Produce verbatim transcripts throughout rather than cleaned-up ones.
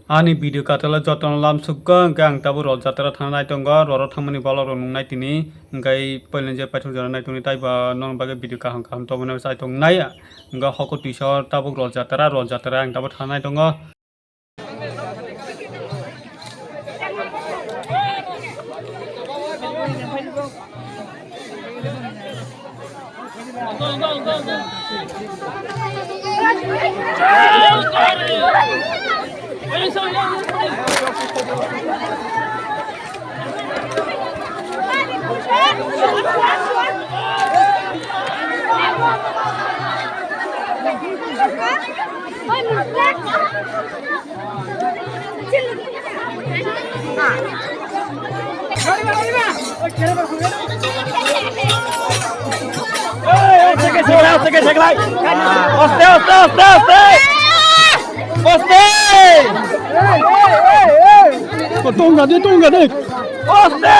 Ani video katala jotono lamsukgo, hwnkhe ang tabuk Rot Jatra thangna nai tongo, roro thangmani vlog rok nungnai tini, hwnkhe poilani je paithak jora nai tongni, taibo norok bagwi video kaham kaham tongmani chai tongnai, hwnkhe hoko twiso tabuk Rot Jatra, Rot Jatra ang tabuk thangna nai tongo. Aste, aste, aste, aste. Aste. Tongga de, tongga de. Aste.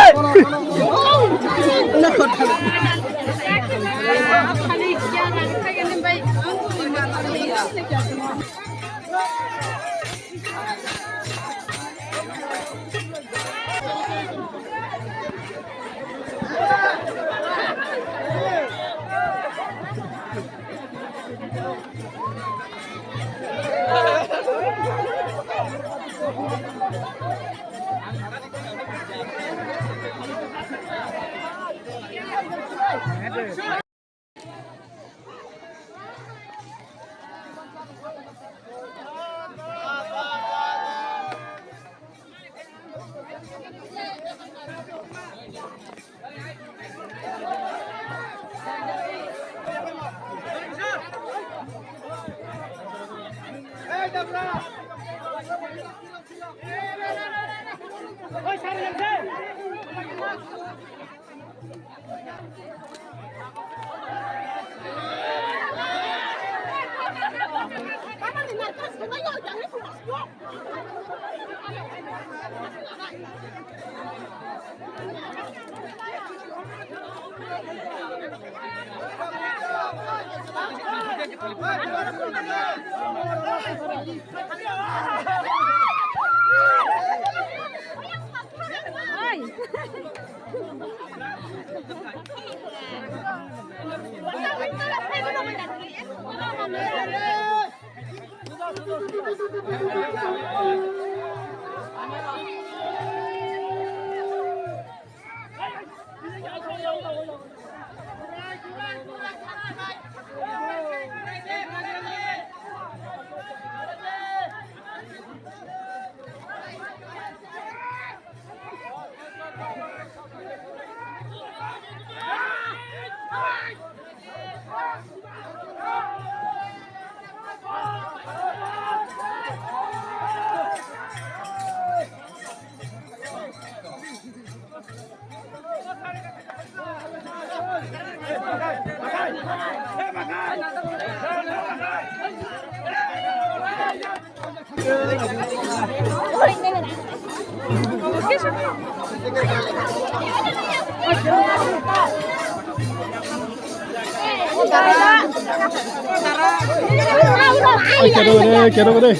Ai, kero re, kero re.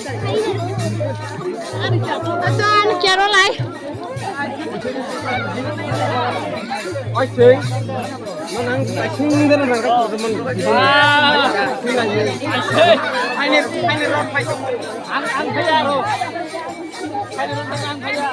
Asan, kero lai. Ai, sei. Nang, nang, sing, nang, nang, nang, nang. Ai, sei. Ai, ne, ai, ne, rot, ai. Ang, ang, kaya, ro. Ai, ne, rot, ang, kaya.